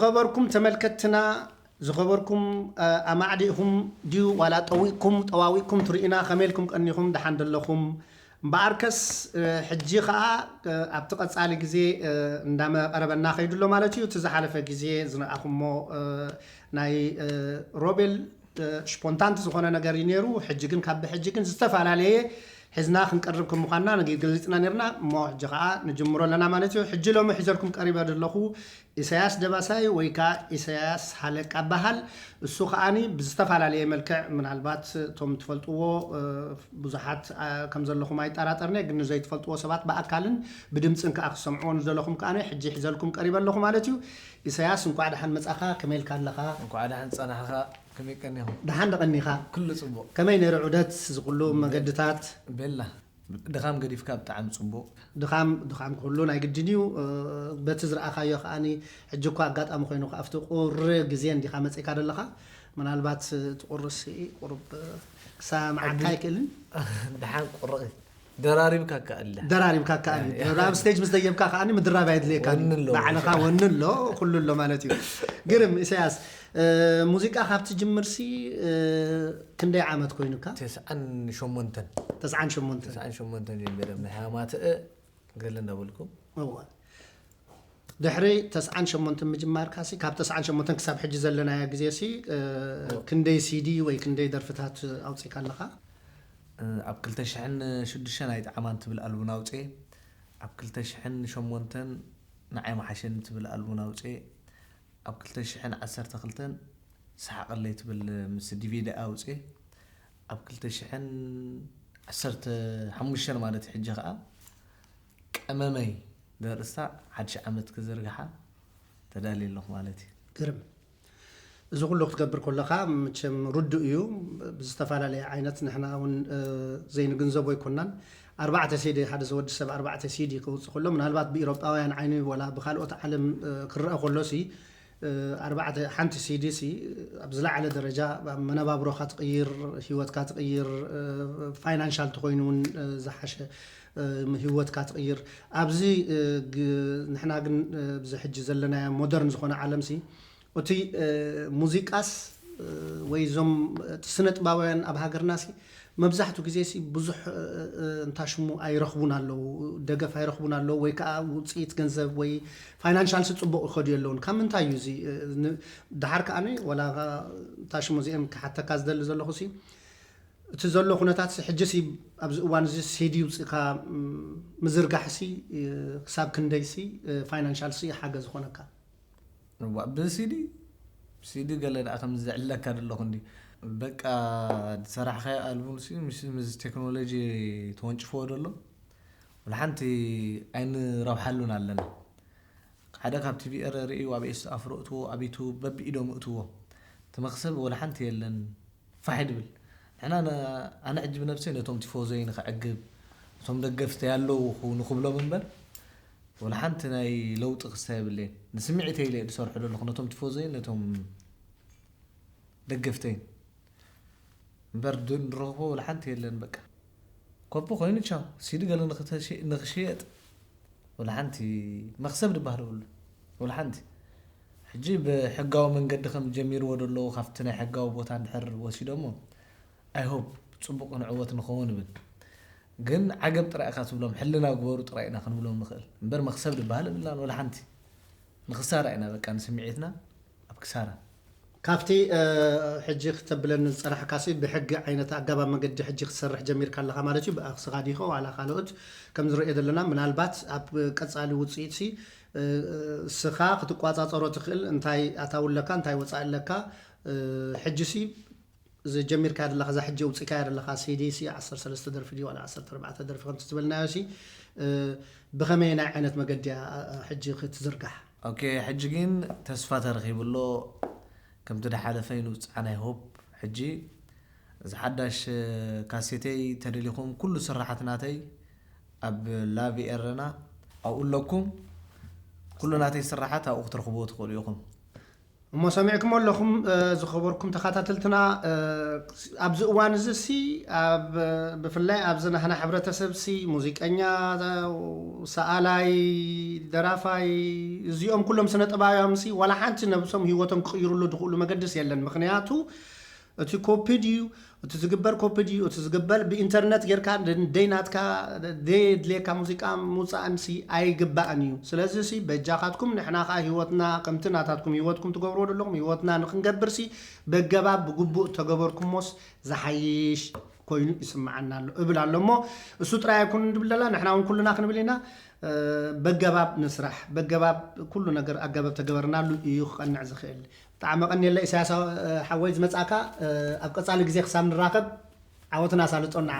ዝኸበርኩም ተመልከትትና፣ ዝኸበርኩም ኣማዕዲእኹም ድዩ ዋላ ጠዊቕኩም ጠዋዊቕኩም ትርእዩና? ከመይ ኢልኩም ቀኒኹም? ደሓን ደለኹም? እምበኣርከስ ሕጂ ኸኣ ኣብቲ ቀጻሊ ግዜ እንዳመቐረበና ከይዱ ኣሎ ማለት እዩ። እቲ ዝሓለፈ ግዜ ዝረኣኹሞ ናይ ሮቤል ሽፖንታንቲ ዝኾነ ነገር እዩ ነይሩ። ሕጂ ግን ካብ ብሕጂ ግን ዝተፈላለየ ሒዝና ክንቀርብ ከም ምዃንና ገሊጽና ነርና። እሞ ሕጂ ኸኣ ንጅምሮ ኣለና ማለት እዩ። ሕጂ ሎሚ ሒዘልኩም ቀሪበ ዘለኹ ኢሳያስ ደባሳይ ወይ ከኣ ኢሳያስ ሃለቃ በሃል። እሱ ከኣኒ ብዝተፈላለየ መልክዕ ምናልባት እቶም ትፈልጥዎ ብዙሓት ከም ዘለኹም ኣይጠራጠርነ፣ ግን ንዘይትፈልጥዎ ሰባት ብኣካልን ብድምፅን ከኣ ክሰምዕዎ ንዝደለኹም ከኣኒ ሕጂ ሒዘልኩም ቀሪበ ኣለኹ ማለት እዩ። ኢሳያስ እንኳዕ ደሓን መጻኻ። ከመይ ኢልካ ኣለኻ? እንኳዕ ደሓን ጸናሕኻ። ከመይ ቀኒኹም? ደሓን ደቐኒኻ? ኩሉ ጽቡቕ። ከመይ ነይሩ ዑደት ዝኩሉ መገድታት? ቤላ ድኻም ገዲፍካ ብጣዕሚ ጽቡቕ። ድኻም ድኻም ክህሉ ናይ ግድን እዩ። በቲ ዝረኣኻዮ ከኣኒ ሕጂ እኳ ኣጋጣሚ ኮይኑ ከኣ ኣብቲ ቁሪ ግዜ እንዲኻ መጺእካ ዘለኻ። ምናልባት እቲ ቁርሲ ቁሩብ ክሰማዓካ ኣይክእልን። ደሓን ቁርቂ ደራሪብካ ከኣለ። ደራሪብካ ከኣኒ ኣብ ስቴጅ ምስ ደየብካ ከኣኒ ምድራብ ኣይድልየካን። ወኒ ኣሎ። ባዕልኻ ወኒ ኣሎ፣ ኩሉ ኣሎ ማለት እዩ። ግርም ኢሳያስ፣ ሙዚቃ ካብ ትጅምርሲ ክንደይ ዓመት ኮይኑካ? ተስዓን ሸሞንተን። ተስዓን ሸሞንተን። ተስዓን ሸሞንተን ጀሚረ ናይ ሃማትእ ገለ እንዳበልኩ። እወ። ድሕሪ ተስዓን ሸሞንተን ምጅማርካሲ ካብ ተስዓን ሸሞንተን ክሳብ ሕጂ ዘለናዮ ግዜሲ ክንደይ ሲዲ ወይ ክንደይ ደርፍታት ኣውጺእካ ኣለኻ? ኣብ ክልተ ሽሕን ሽዱሽተን ኣይጠዓማን ትብል ኣልቡም ኣውጽኤ። ኣብ ክልተ ሽሕን ሸሞንተን ንዓይ መሓሸኒ ትብል ኣልቡም ኣውጽኤ። ኣብ ክልተ ሽሕን ዓሰርተ ክልተን ሰሓቐለይ ትብል ምስ ዲቪዲ ኣውጽኤ። ኣብ ክልተ ሽሕን ዓሰርተ ሓሙሽተን ማለት ሕጂ ኸኣ ቀመመይ ዘርእስታ ሓድሽ ዓመት ክዝርግሓ ተዳልየ ኣለኹ ማለት እዩ። ግርም። እዚ ኩሉ ክትገብር ከለኻ መቸም ርዱእ እዩ። ብዝተፈላለየ ዓይነት ንሕና እውን ዘይንግንዘቦ ኣይኮናን። ኣርባዕተ ሲዲ፣ ሓደ ወዲ ሰብ ኣርባዕተ ሲዲ ክውፅእ ከሎ ምናልባት ብኢሮጳውያን ዓይኒ ወላ ብካልኦት ዓለም ክረአ ከሎ ሲ ኣርባዕተ ሓንቲ ሲዲ ሲ ኣብ ዝለዓለ ደረጃ መነባብሮኻ ትቕይር፣ ህይወትካ ትቕይር፣ ፋይናንሻል ተኮይኑ እውን ዝሓሸ ህይወትካ ትቕይር። ኣብዚ ንሕና ግን ኣብዚ ሕጂ ዘለናዮ ሞደርን ዝኾነ ዓለም ሲ እቲ ሙዚቃስ ወይ እዞም ስነ ጥባውያን ኣብ ሃገርና ሲ መብዛሕቱ ግዜ ሲ ብዙሕ እንታሽሙ ኣይረኽቡን ኣለዉ፣ ደገፍ ኣይረኽቡን ኣለዉ፣ ወይ ከዓ ውፅኢት ገንዘብ ወይ ፋይናንሻል ሲ ፅቡቕ ይኸዱ የለውን። ካብ ምንታይ እዩ እዚ? ደሓር ከዓ ወላ እንታሽሙ እዚኦም ክሓተካ ዝደሊ ዘለኹ ሲ እቲ ዘሎ ኩነታት ሲ ሕጂ ሲ ኣብዚ እዋን እዚ ሲዲ ውፅእካ ምዝርጋሕ ሲ ክሳብ ክንደይ ሲ ፋይናንሻል ሲ ሓገዝ ዝኾነካ? እዋ ብሲዲ ሲዲ ገለ ደኣ ከም ዘዕልለካ ደለኹ እንዲ በቃ ዝሰራሕካዮ ኣልቡም ሲ ምስ ምስ ቴክኖሎጂ ተወንጭፍዎ ደሎ ወላ ሓንቲ ኣይንረብሓሉን ኣለና። ሓደ ካብ ቲቪ ኤረ ርእዩ ኣብ ኤስት ኣፍሮ እትዎ ኣብ ዩቱብ በብኢዶም እትዎ እቲ መኽሰብ ወላ ሓንቲ የለን። ፋሕ ድብል ንሕና ኣነ ሕጂ ብነብሰይ ነቶም ቲፎዞይ ንኽዕግብ እቶም ደገፍተይ ኣለዉ ንኽብሎም እምበር ወላ ሓንቲ ናይ ለውጢ ክስታይ የብለይን። ንስምዒተይ ኢለ እየ ዝሰርሖ ዘለኹ ነቶም ቲፎዞይን ነቶም ደገፍተይን እምበር ንረኽቦ ወላ ሓንቲ የለን። በቃ ኮፒ ኮይኑ ቻው ሲዲ ገለ ንኽሽየጥ ወላ ሓንቲ መኽሰብ ድበሃል የብሉ። ወላ ሓንቲ ሕጂ ብሕጋዊ መንገዲ ከም ጀሚርዎ ደለዉ ካብቲ ናይ ሕጋዊ ቦታ እንድሕር ወሲዶሞ I hope ጽቡቕ ንዕወት ንኸውን እብል። ግን ዓገብ ጥራይ ኢኻ ትብሎም ሕልና ግበሩ ጥራይ ኢና ክንብሎም ንኽእል እምበር መኽሰብ ድበሃል የብልናን ወላ ሓንቲ። ንኽሳራ ኢና በቃ ንስምዒትና ኣብ ክሳራ። ካብቲ ሕጂ ክተብለኒ ዝጸናሕካሲ ብሕጊ ዓይነት ኣገባብ መገዲ ሕጂ ክትሰርሕ ጀሚርካ ኣለኻ ማለት እዩ። ብኣኽስኻ ዲኸ ዋላ ካልኦት ከም ዝረእዮ ዘለና ምናልባት ኣብ ቀጻሊ ውጽኢትሲ ስኻ ክትቋጻጸሮ ትኽእል እንታይ ኣታዊ ኣለካ እንታይ ወጻኢ ኣለካ ሕጂሲ ዝጀሚርካ ዘለኻ እዛ ሕጂ ኣውጺእካያ ዘለኻ ሲዲ ሲ ዓሰርተ ሰለስተ ደርፊ ድዩ ዋላ ዓሰርተ ኣርባዕተ ደርፊ ከምቲ ዝበልናዮ ሲ ብኸመይ ናይ ዓይነት መገዲ እያ ሕጂ ክትዝርጋሕ? ኦኬ ሕጂ ግን ተስፋ ተረኺቡ ኣሎ ከምቲ ድሓለፈ ይንውጽዓን I hope ሕጂ እዚ ሓዳሽ ካሴተይ ተደሊኹም ኩሉ ስራሓት ናተይ ኣብ ላቭ ኤረና ኣብኡ ኣለኩም ኩሉ ናተይ ስራሓት ኣብኡ ክትረኽብዎ ትኽእሉ ኢኹም። እሞ ሰሚዕኩም ኣለኹም ዝኸበርኩም ተኸታተልትና። ኣብዚ እዋን እዚ ሲ ኣብ ብፍላይ ኣብዚ ናህና ሕብረተሰብ ሲ ሙዚቀኛ፣ ሰኣላይ፣ ደራፋይ፣ እዚኦም ኩሎም ስነ ጥባውያን ሲ ዋላ ሓንቲ ነብሶም ህይወቶም ክቕይሩሉ ዝኽእሉ መገድስ የለን። ምክንያቱ እቲ ኮፒ ድዩ እቲ ዝግበር ኮፒ ድዩ እቲ ዝግበር ብኢንተርነት ጌርካ ደይናትካ ደየድልየካ ሙዚቃ ምውፃእን ሲ ኣይግባእን እዩ። ስለዚ ሲ በጃኻትኩም ንሕና ከዓ ህይወትና ከምቲ ናታትኩም ህይወትኩም ትገብርዎ ዘለኹም ህይወትና ንክንገብር ሲ በገባብ ብግቡእ ተገበርኩሞስ ዝሓይሽ ኮይኑ ይስምዓና ኣሎ እብል ኣሎ። እሞ እሱ ጥራይ ኣይኮኑን ድብል ደላ ንሕና እውን ኩሉና ክንብል ኢና። በገባብ ንስራሕ በገባብ ኩሉ ነገር ኣገባብ ተገበርናሉ እዩ ክቐንዕ ዝኽእል። ብጣዕሚ ቀኒለ ኢሳያስ ሓወይ ዝመጻእካ። ኣብ ቀጻሊ ግዜ ክሳብ ንራኸብ ዓወትና ሳልጦና።